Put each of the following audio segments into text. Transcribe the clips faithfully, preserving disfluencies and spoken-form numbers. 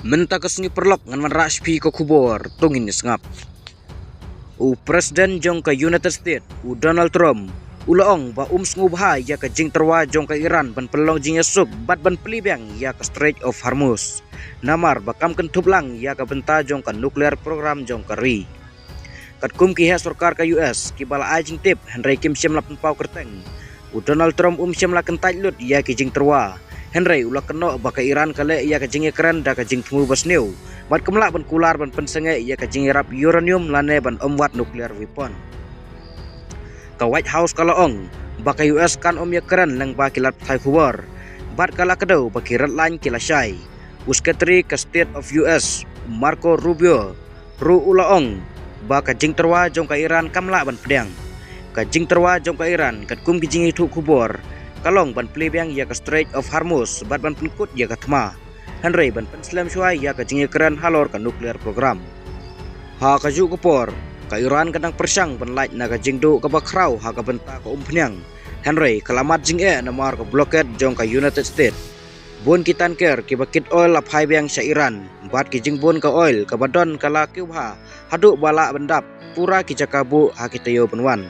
Mynta ka sngi paralok ngan wanrah sha phi ka khubor, to ngin ïa sngap. U President jong ka United States, u Donald Trump, u la ong ba um sngewbha ïa ka jingtyrwa jong ka Iran ban pynlong jingïasuk bad ban plie biang ïa ka Strait of Hormuz. Namar ba kam kynthup lang ïa ka bynta jong ka nuclear program jong ka ri. Katkum ki heh sorkar ka U S kiba la ai jingtip, hynrei kim shym la pynpaw kyrteng, u Donald Trump um shym la kyntait lut ïa ki jingtyrwa. Hynrei u la kynnoh ba ka Iran ka leh ïa ka jingïakren da ka jingthmu basniew bad kam lah ban kular ban pynsangeh ïa ka jingïarap uranium lane ban ym wad nuclear weapon. Ka White House ka la ong ba ka U S kan ym ïakren lyngba ki lad pathai khubor bad ka la kdew ba ki red line ki la shai. U Secretary ka State of U S, Marco Rubio, ruh u la ong ba ka jingtyrwa jong ka Iran kam lah ban pdiang. Ka jingtyrwa jong ka Iran, katkum ki jingïathuh khubor, ka long ban plie biang ïa ka Strait of Hormuz bad ban pynkut ïa ka thma, hynrei ban pynslem shuwa ïa ka jingïakren halor ka nuclear program. Ha kajuh ka por, ka Iran ka dang pyrshang ban lait na ka jingduh kaba khraw ha ka bynta ka umphniang, hynrei ka la mad jingeh namar ka blockade jong ka United States. Bun ki tanker kiba kit oil la phai biang sha Iran, bad ki jingbun ka oil kaba don ka la kiew bha haduh ba lah ban dap pura ki jaka buh ha ki taïew ban wan.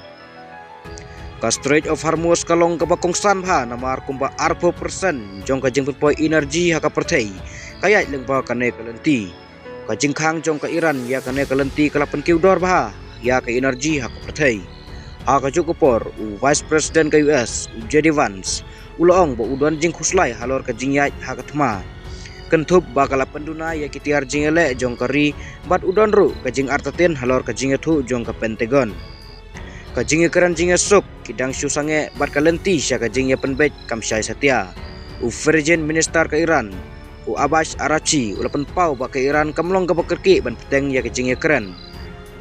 Ka Strait of Hormuz ka long kaba kongsan bha namar kumba arphew percent jong ka jingpynpoi energy ha ka pyrthei ka ïaid lyngba kane ka lynti. Ka jingkhang jong ka Iran ïa kane ka lynti ka la pynkiew dor bha ïa ka energy ha ka pyrthei. Ha kajuh ka por, u Vice President ka U S, u J D Vance, u la ong ba u don jingkhuslai halor ka jingïaid ha ka thma, kynthup ba ka la pynduna ïa ki tiar jingïaleh jong ka ri, bad u don ruh ka jingartatien halor ka jingïathuh jong ka Pentagon. Ka jingïakren jingïasuk ki dang shu sangeh bad ka lynti sha ka jingïapynbeit kam shai satia. U Foreign Minister ka Iran, u Abbas Araghchi, u la pynpaw ba ka Iran kam long kaba kyrkieh ban bteng ïa ka jingïakren.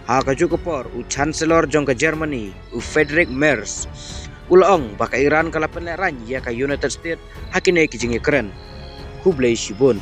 Ha kajuh ka por, u Chancellor jong ka Germany, u Friedrich Merz, u la ong ba ka Iran ka la pynlehraiñ ïa ka United States ha kine ki jingïakren. Khublei shibun.